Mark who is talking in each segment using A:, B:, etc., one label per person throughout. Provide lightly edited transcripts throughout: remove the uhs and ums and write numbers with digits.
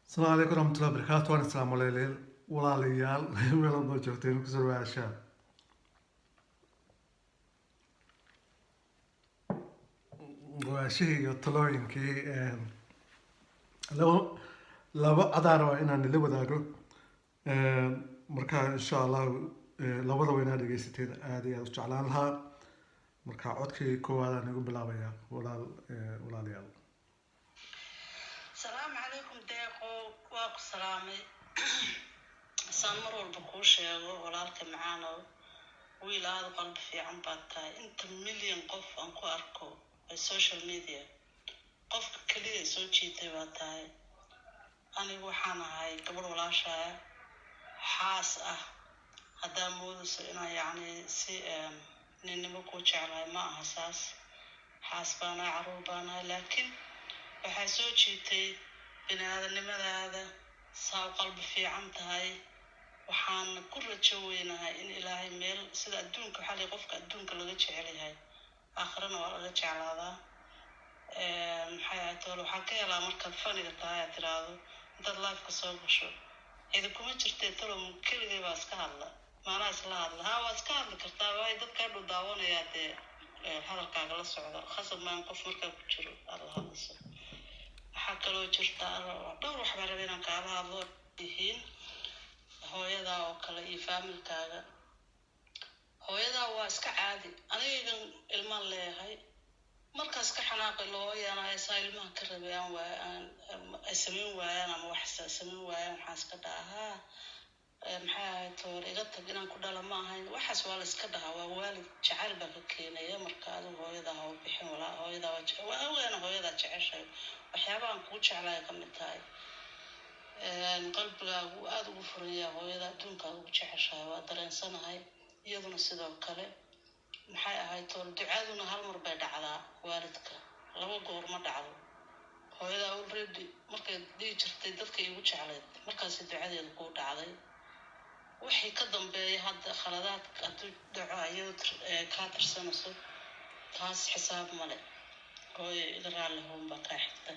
A: Asalaamu calaykum waraxmatullahi wabarakaatu. Waan islaam walaalayaal, walaalayaal meel walba joogteen, kusoo dhawaashaan waashihii iyo talooyinkii. Labo labo cadaan waa inaan nila wadaago. Marka insha Allah labadaba inaad dhegeysateen aad iyo aad u jeclaan lahaa. Marka codkii koowaad aan igu bilaabaya, walaalayaal.
B: Salaamu calaykum Deeqo, waa ku salaamay. Saan mar walba kuu sheego, walaalka macaanow, wiil aada u qalbi fiican baad tahay. Inta milyan qof aan ku arko ee social media, qofka keliya soo jiitay baa tahay. Anigu waxaan ahay gabadh walaashaya, xaas ah. Haddaa moodayso inaan yacni si ninnimo kuu jeclahay, ma aha saas. Xaas baanahay, caruur baanahay, laakiin waxaa soo jiitay bini-aadanimadaada, saa u qalbi fiican tahay. Waxaan ku rajo weynahay in Ilaahay meel sida adduunka, waxaa lii qofka adduunka laga jecel yahay, aakhirana waa laga jeclaadaa. Maxay ahayd toole, waxaan ka helaa markaad faniga tahay, aad tiraahdo intaad lifeka soo gasho, cidi kuma jirtee, talow keligay baa iska hadla, maanaa isla hadla. Haa, waa iska hadli kartaa, waayo dadka hadhuu daawanayaa dee hadalkaaga la socda. Khasab maan qof markaa ku jiro aad la hadlayso. Waxaa kaloo jirta dhowr wax baa raba inaan kaala hadlo yihiin hooyadaa oo kale iyo faamilkaaga. Hooyadaa waa iska caadi. Anigaygan ilmaan leeyahay, markaas ka xanaaqay looyaan haysaa ilmaha ka rabay aan waay aan ay samayn waayaan ama wax samayn waayaan, waxaan iska dhahaa, maxay ahayd toor, iga tag, inaan ku dhala ma ahayn. Waxaas waa la iska dhahaa, waa waalid jacayl baa ka keenaya. Marka adigu hooyadaa ha u bixin walaa. Hooyadaa waa ogaana hooyadaa jeceshahay, waxyaabahan kuu jeclaay ka mid tahay. Qalbigaagu aada ugu furan yahay hooyada, adduunkaad ugu jeceshahay, waa dareensanahay. Iyaduna sidoo kale. Maxay ahayd tool, ducaduna hal mar bay dhacdaa waalidka, laba goor ma dhacdo. Hooyada already markay dhihi jirtay dadka iigu jeclayd, markaasi ducadeeda kuu dhacday. Wixii ka dambeeya hadda khaladaadka hadduu dhaco iyadoo kaa tirsanayso, taas xisaab male. Hooyo iga raalli hoon baa kaa xigta.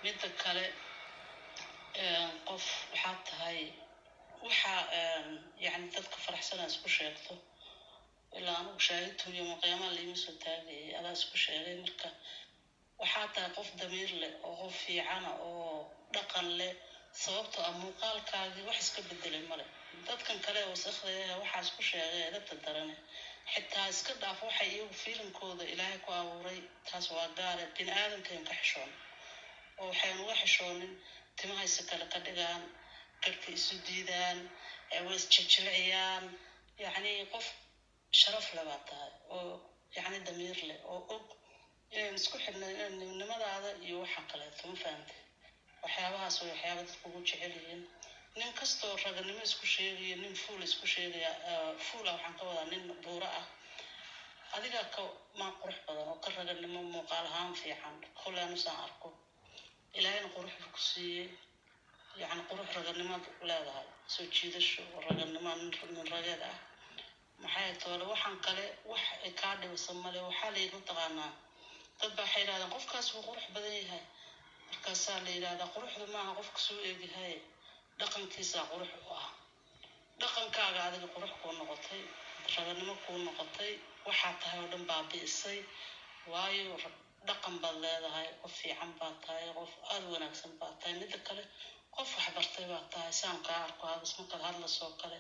B: Midda kale, qof waxaad tahay waxa yacni dadka faraxsanaa isku sheegto. Ilaa anugu shaahidtu yoma qiyaamaha laiima soo taagayay, adaa isku sheegay. Marka waxaa tahay qof damiir leh oo qof fiicana oo dhaqan leh, sababtoo ah muuqaalkaagii wax iska bedelay male. Dadkan kale wasakhdaya waxaa isku sheegay edabta darane, xitaa iska dhaaf waxay iyagu fiilinkooda Ilaahay ku abuuray, taas waa gaare. Bini aadamkayn ka xishoon oo waxayn uga xishoonin, timahayse kale ka dhigaan, garhka isu diidaan, way isjilciyaan. Yacni qof sharaf leh baa tahay oo yacni damiir leh oo og inayn isku xidhnayn nimadaada iyo waxa kaleeto. Ma fahamtay? Waxyaabahaas way waxyaaba dadku ugu jecel yihiin. Nin kastoo raganimo isku sheegaya, nin fuul isku sheegaya, fuula waxaan ka wadaa nin buuro ah, adigaa ka maa qurux badan oo ka raganimo muuqaal ahaan fiican. Kolley anusaan arko, Ilaahayna qurux buu ku siiyey, yacni qurux raganimaad leedahay, soo jiidasho raganimo, nin rageed ah. Maxay toole, waxaan kale wax ay kaa dhibisa male. Waxaa la yidhi, mataqaanaa, dad baa waxay yidhahdaan qofkaas wuu qurux badan yahay. Markaasaa la yidhahdaa quruxda maaha qofka suu eegyahay, dhaqankiisaa qurux u ah. Dhaqankaaga adiga qurux kuu noqotay, raganimo kuu noqotay, waxaa tahay oo dhan baabi'isay. Waayo dhaqan baad leedahay, qof fiican baad tahay, qof aada u wanaagsan baad tahay. Midda kale, qof waxbartay baad tahay, saan kaa arko hadis markaad hadlasoo kale.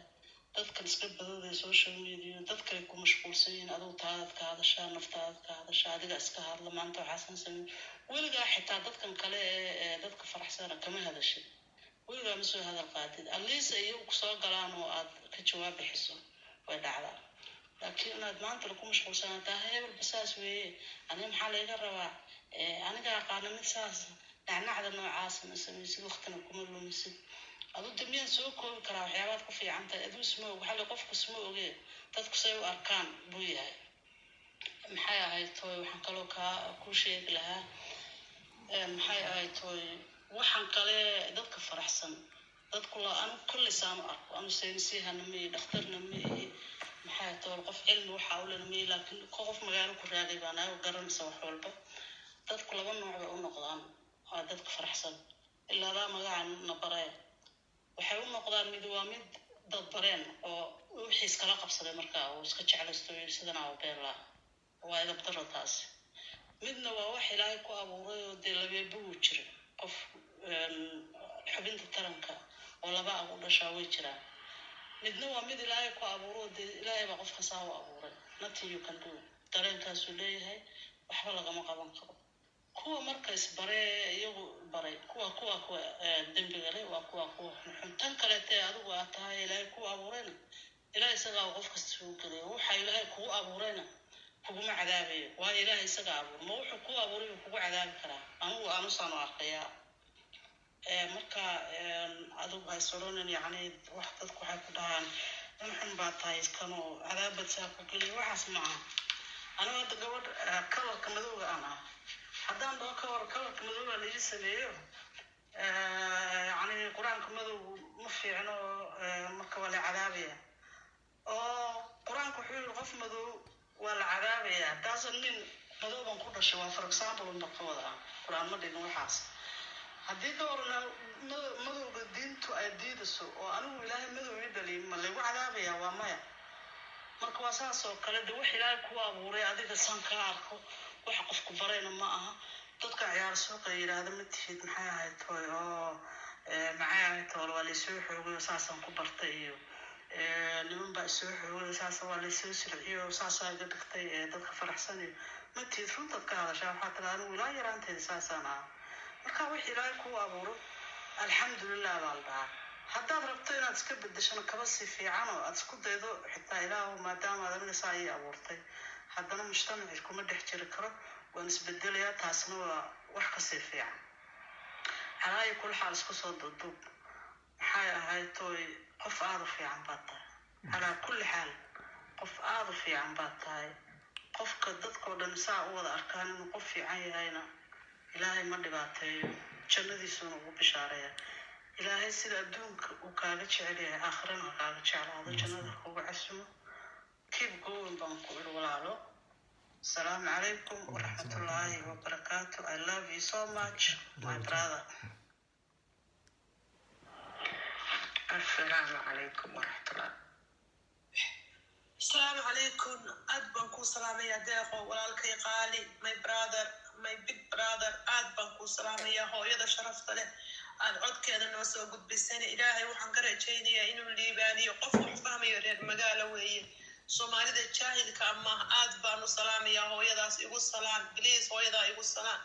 B: Dadkan iska badadaya social media, dad kale ku mashquulsan yihiin, adigu taadaad ka hadashaa, naftaadaad ka hadashaa, adiga iska hadla. Maanta waxaasan sameyn weligaa, xitaa dadkan kale ee dadka faraxsana kama hadashid, weligaa ma soo hadal qaadid. Aliisa iyagu kusoo galaan oo aad ka jawaab bixiso way dhacdaa, laakiin inaad maanta laku mashquulsanaa hebel basaas weeye, aniga maxaa layga rabaa, aniga aqaana mid saas nacnacda noocaasa ma samaysid, waqtina kuma lumisid. Adu de miyaan soo koobi karaa waxyaabaad ku fiican tahay? Aduu isma og, waxaa la qofku isma ogee, dadku say u arkaan buu yahay. Maxay ahayd tooy, waxaan kaloo kaa kuu sheegi lahaa, maxay ahayd tooy, waxaan kale dadka faraxsan, dadku la anu kolley saan u arko. Anu saynisiyahana ma ihi, dhakhtarna ma ihi, maxay tool qof cilmi waxaa u lena ma ihi, laakiin qof magaalo ku raagay baan ahay oo garanaysa wax walba. Dadku laba nooc bay u noqdaan, waa dadka faraxsan. Ilaa daa magaca na baree waxay u noqdaan, mid waa mid dad bareen oo wixii iskala qabsaday, markaa uu iska jeclaysto iyo sidana u beelaa, waa edab daro taasi. Midna waa wax Ilaahay ku abuuray oo dee labeeba wuu jira, qof xubinta taranka oo laba ag u dhashaa way jiraan. Midna waa mid Ilaahay ku abuuro oo dee Ilaahay baa qofka saa u abuuray, nothing you can do, dareenkaasuu leeyahay, waxba lagama qaban karo. Kuwa marka isbaree iyagu baray, kuwa dembiga leh waa kuwa xunxun. Tan kaleete adigu aad tahay Ilaahay ku abuurayna, Ilaahay isagaa qof kasta suu geliyo. Waxa Ilaahay kugu abuurayna kuguma cadaabayo, waayo Ilaahay isagaa abuur. Ma wuxuu kuu abuuray buu kugu cadaabi karaa? Anigu aanusaan u arkayaa. Marka adigu ha is odhanin, yacni wax dadku waxay ku dhahaan xun baa tahay, iskanoo cadaabad saa ku geliyo, waxaas ma aha. Anigu hadda gabadh colorka madowga aan ah, haddaan dhaho kawar colorka madowga la ii sameeyo, yacni Qur-aanka madowgu ma fiicno, marka waa la cadaabaya oo Qur-aanku wuxuu yidhi qof madow waa la cadaabaya. Taasan nin madow baan ku dhashay, waa for example unba ka wadaa, Qur-aan ma dhigin waxaas. Haddii ka warna madowga diintu ay diidayso oo anigu Ilaahay madow ii dhaliyay, ma laygu cadaabaya? Waa maya. Marka waa saas oo kale de, wax Ilaahay ku abuuray adiga san kaa arko, wax qofku barayna ma aha. Dadka ciyaar suuqa yidhaahda ma tihid, maxay ahayd toy oo maxay ahayd tool, waa laysoo xoogay oo saasaan ku bartay, iyo niman baa isoo xoogay oo saasa waa laysoo silciyey oo saasaa iga dhigtay ee dadka faraxsan iyo ma tihid. Runtaad ka hadashaa, waxaa tira anigu ilaa yaraanteeda saasaan ahaa. Marka wix Ilaahay kuu abuuro alxamdulilah baa la dhahaa. Haddaad rabto inaad iska bedeshano, kaba si fiican oo aad isku daydo xitaa, Ilaahu maadaama aad aniga saa ii abuurtay, haddana mujtamacii kuma dhex jiri karo, waan isbedelayaa, taasna waa wax kasii fiican. Calaayi kul xaal, isku soo duuduub, maxay ahayd tooy, qof aada u fiican baad tahay. Calaa kulli xaal, qof aada u fiican baad tahay. Qofka dadkoo dhan saa u wada arkaan inuu qof fiican yahayna, Ilaahay ma dhibaateeyo, jannadiisuuna ugu bishaareeya. Ilaahay sida adduunka uu kaaga jecel yahay aakhirana ha kaaga jeclaado, jannada ha kuga casumo. Keep going baan ku idhi, walaalo. Asalaamu calaykum waraxmatullaahi wabarakaatu. I love you so much, my brother.
C: Asalaamu calaykum waraxmatullah.
D: Asalaamu calaykum. Aad baan kuu salaamayaa, Deeqo, walaalkay qaali, my brother, my big brother. Aad baan kuu salaamayaa. Hooyada sharafta leh aad codkeeda noo soo gudbisana, Ilaahay waxaan ka rajaynayaa inuu liibaaniyo. Qof wax fahmayo, reer magaalo weeye, Soomaalida jaahilka maaha. Aad baan u salaamayaa hooyadaas. Igu salaan please, hooyadaa igu salaan.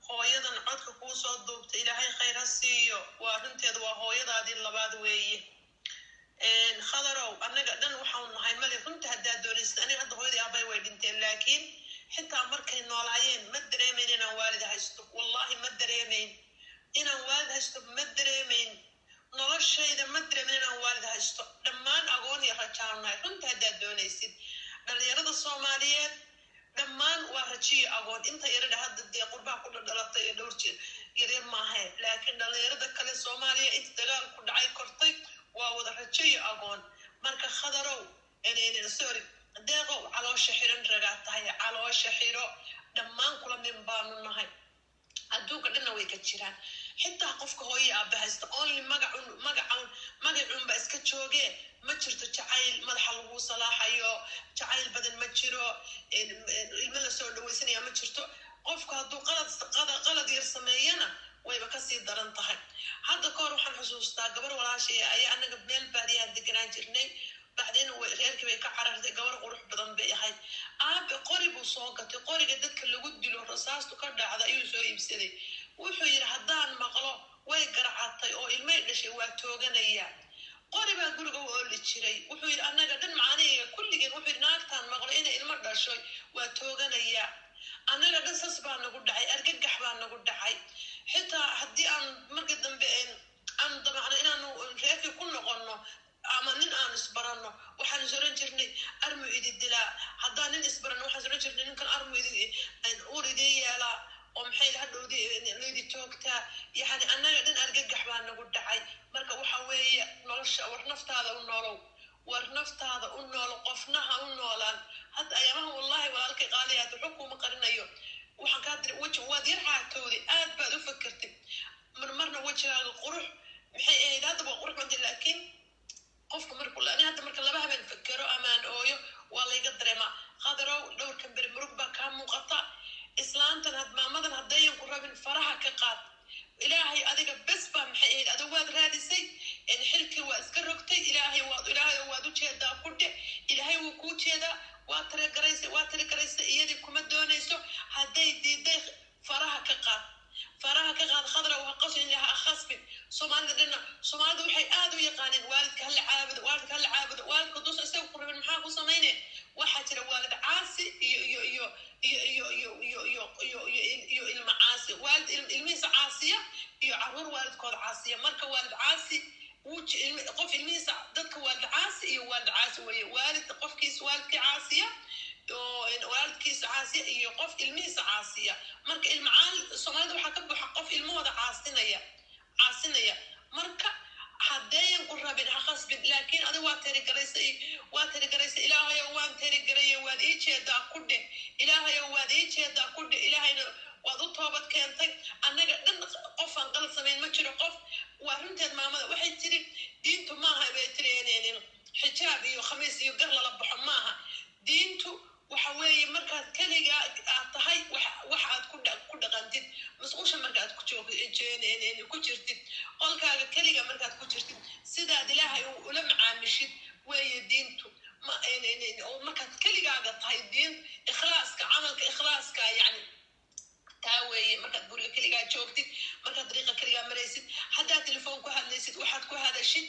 D: Hooyadan codka kuu soo duubta, Ilaahay khayr ha siiyo. Waa runteeda, waa hooyadaadii labaad weeye. Khadarow, annaga dhan waxaanu nahay mali runta haddaad doonaysid. Aniga hadda hooyadii aabay way dhinteen, laakiin xitaa markay noolaayeen ma dareemayn inaan waalid haysto. Wallaahi ma dareemayn inaan waalid haysto, ma dareemayn noloshayda, ma dareemayn inaan waalid haysto. Dhammaan agoon iyo rajaanu nahay. Runta haddaad doonaysid, dhalinyarada Soomaaliyeed dhammaan waa rajiyo agoon. Inta yaradha hadda dee qurbaha ku dhadhalatay ee dhowr jeer yaryar maahayn, laakiin dhalinyarada kale Soomaaliya inta dagaal ku dhacay kortay waa wada rajo iyo agoon. Marka Khadarow, sorry, Deeqow, caloosha xiran ragaa tahay, caloosha xiro. Dhammaan kula min baanu nahay, adduunka dhanna way ka jiraan. Xitaa qofka hooye aaba haysta, only magacun magacun magacunba iska joogee, ma jirto jacayl madaxa lagu salaaxayo, jacayl badan ma jiro, ilmo lasoo dhawaysanaya ma jirto. Qofku hadduu qalad yar sameeyana, wayba kasii daran tahay. Hadda kahor waxaan xusuustaa gabar walaashay ayaa anaga meel baadiyaha deganaan jirnay. Bacdeen reerkii bay ka carartay. Gabar qurux badan bay ahayd. Aabe qori buu soo gatay, qoriga dadka lagu dilo, rasaastu ka dhacda ayuu soo iibsaday. Wuxuu yidhi, haddaan maqlo way garcatay oo ilmay dhashay, waa tooganaya. Qori baa guriga u ooli jiray. Wuxuu yidhi, annaga dhan macaaniga kulligeen, wuxuu yidhi, naagtaan maqlo inay ilmo dhashay, waa tooganaya. Annaga dhan sas baa nagu dhacay, argagax baa nagu dhacay. Xitaa haddii aan markii dambe aan damacno inaanu reerkii ku noqonno ama nin aan isbaranno, waxaan is oran jirnay, armu idi dilaa. Haddaan nin isbaranno, waxaan is oran jirnay, ninkan armu idi uur idiin yeelaa oo maxay hadhowdi laydi joogtaa. Yani annaga dhan argagax baa nagu dhacay. Marka waxa weeye nolosha, war naftaada u noolow, war naftaada u noolo, qofna ha u noolaan. Hadda ayaamaha, wallahi, walaalkay qaaliyaad, wuxuu kuma qarinayo, waxaan kaa diri weji waad yar caatowday, aad baad u fakertay. Marmarna weji Taqaanin waalidka hala caabudo, waalidka hala caabudo. Waalidka duusan isaga ku rabin, maxaa ku samayne? Waxaa jira waalid caasi iyo ilma caasi, waalid ilmihiisa caasiya iyo caruur waalidkooda caasiya. Marka waalid caasi wuu qof ilmihiisa, dadka waalid caasi iyo waalid caasi weeye. Waalid qofkiisa waalidkii caasiya oo waalidkiisa caasiya iyo qof ilmihiisa caasiya. Marka ilma Soomaalida waxaa ka buuxa qof ilmahooda caasinaya, caasinaya. Marka haddeeyan ku rabin, ha khasbin, laakiin adiga waa tirigaraysay, waa tirigaraysa. "Ilaahayow, waan tirigarayay, waad ii jeedaa," ku dheh. "Ilaahayow, waad ii jeedaa," ku dheh. Ilaahayna waad u toobad keentay. Annaga dhan qof aan qalad samayn ma jiro. Qof waa runteed. Maamada waxay tiri, diintu maaha, bay tiri, xijaab iyo khamiis iyo gar lala baxo maaha. Diintu waxa weeye markaad keligaa aad tahay, wax aad ku dhaqantid, musqusha markaad ku jirtid, qolkaaga keliga markaad ku jirtid, sidaad Ilaahay ula macaamishid weeye diintu. Ma oo markaad keligaaga tahay diin ikhlaaska, camalka ikhlaaska, yani taa weeye. Markaad guriga keligaa joogtid, markaad dariiqa keligaa maraysid, haddaad telefoon ku hadlaysid, waxaad ku hadashid,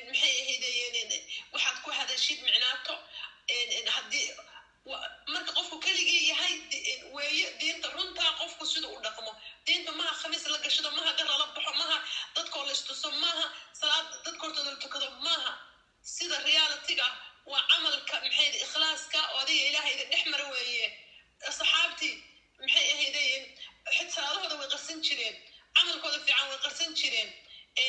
D: maxay ahaydeen, waxaad ku hadashid micnaato. Haddii marka qofku keligii yahay weeye diinta runtaa, qofku sida u dhaqmo. Diinta maha khamiis la gashado, maha gar lala baxo, maha dadkoo la istuso, maaha salaad dadka hortooda la tukado, maaha. Sida reality-ga ah waa camalka, maxay, ikhlaaska oo adiga Ilaahayda dhex mara weeye. Saxaabtii, maxay ahaydeen, salaadahooda way qarsan jireen, camalkooda fiican way qarsan jireen.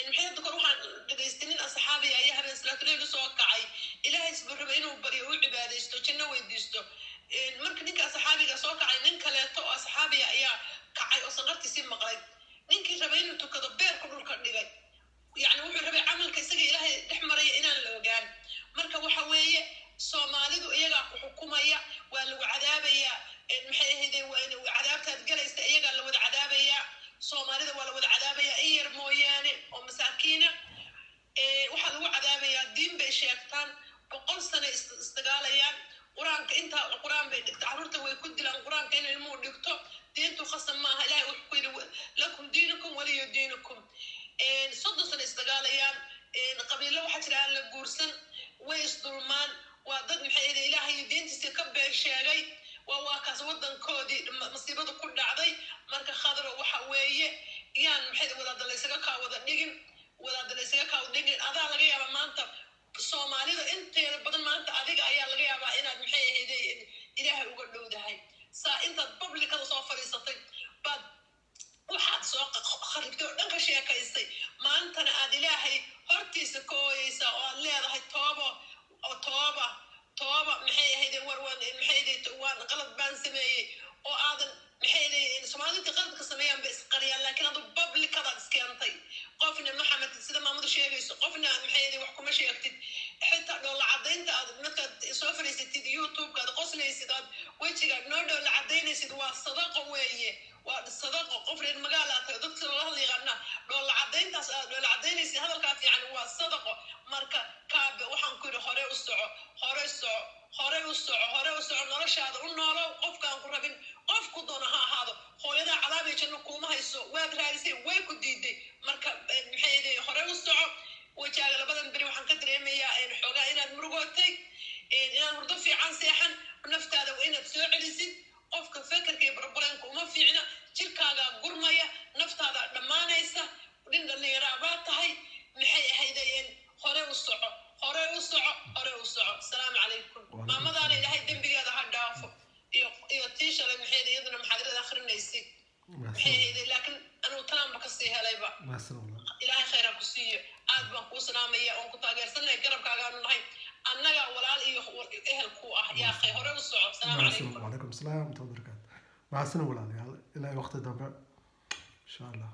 D: Maxay, hadda kor waxaan dhagaystay nin asxaabiya ayaa habeen salaatuleyl usoo kacay. Ilaahay isbuu rabay inuu baryo, u cibaadaysto, janno weydiisto. Marka ninka asxaabiga soo kacay, nin kaleeto oo asxaabiya ayaa kacay oo sanqartiisii maqlay. Ninkii rabay inuu tukado beerku dhulka dhigay. Yani wuxuu rabay camalka isaga Ilaahay dhex maraya inaan la ogaan. Marka waxa weeye, Soomaalidu iyagaa ku xukumaya, waa lagu cadaabayaa. Maxay ahaydeen, waa cadaabtaad galaysa, iyagaa la wada cadaabayaa. Soomaalida waa la wada cadaabayaa, in yar mooyaane oo masaakiina. Waxaa lagu cadaabayaa diin bay sheegtaan, 100 sano isdagaalayaan. Qur-aanka intaa qur-aan bay dhigta, carruurta way ku dilaan qur-aanka in ilmuhu dhigto. Diintu khasab maaha. Ilahay wuxuu ku yidhi, "Lakum diinukum waliya diinukum." 30 sano isdagaalayaan. Qabiilo waxaa jira aan la guursan, way isdulmaan. Waa dad, maxay ahayd, Ilaahay iyo diintiisa ka been sheegay. Waa kaas wadankoodii masiibada ku dhacday. Marka Khadro, waxa weeye, yaan, maxay, wadaada laysaga kaa wada dhigin, wadaada laysaga kaa wada dhigin. Adaa laga yaabaa maanta Soomaalida inteeda badan, maanta adiga ayaa laga yaabaa inaad, maxay ahayd, Ilaahay uga dhowdahay. Saa intaad publicada soo fadhiisatay baad waxaad soo kharibtay oo dhan ka sheekaysay, maantana aad Ilaahay hortiisa ka ooyeysaa oo aad leedahay toobo oo tooba, tooba, maxay ahayd, war waan, maxay ahayd, waan qalad baan sameeyey, oo aadan, maxay ahayd, Soomaalida intay qaladka sameeyaan bay isqariyaan, laakiin adu publicadaad iskeentay. Qofna ma xamatid, sida maamadu sheegayso, qofna, maxay ahayd, wax kuma sheegtid. Xitaa dhoolla cadaynta aad markaad soo fadhiisatid YouTube-ka aad qoslaysid, aad wejigaad noo dhoolla cadaynaysid, waa sadaqo weeye, waa sadaqo. Qof reer magaala aad tahay, dadka lala hadla yaqaana. Dhoolla cadayntaas aad dhoolla cadaynaysid, hadalkaa fiican, waa sadaqo. Marka kaabe, waxaan ku yidhi, hore u soco, hore soco, hore u soco, hore u soco, noloshaada u noolow. Qofkaan ku rabin, qofku doona ha ahaado, hooyadaa cadaab iyo janno kuuma hayso. Waad raadisay, way ku diiday. Marka, maxay ahayd, hore u soco. Wajaaga labadan beri waxaan ka dareemayaa xoogaa inaad murugootay, inaad hurdo fiican seexan. Naftaada waa inaad soo celisid. Qofka fekerka iyo problemka uma fiicna, jirkaagaa gurmaya, naftaada dhammaanaysa. Nin dhallinyaraa baa tahay. Maxay ahaydeen, hore u soco, hore u soco, hore u soco. Asalaamu calaykum. Maamadaana Ilaahay dembigeeda ha dhaafo, iyo tii shalay, maxay, iyaduna maxaadirada akhrinaysay, maxay ahayd, laakiin anugu talaanba kasii helayba.
A: Mahadsan walaal.
D: Ilaahay khayra ku siiyo. Aad baan kuu salaamaya oon ku taageersannahay, garabkaagaanu nahay annaga, walaal iyo ehel ku ah. Yaa akhay, hore u soco. Asalaamu
A: Mahadsan.
D: calaykum.
A: Wacalaykum asalaam warahmatullahi wabarakaatu. Mahadsan walaalayaal, ilaa waqti dambe insha Allah.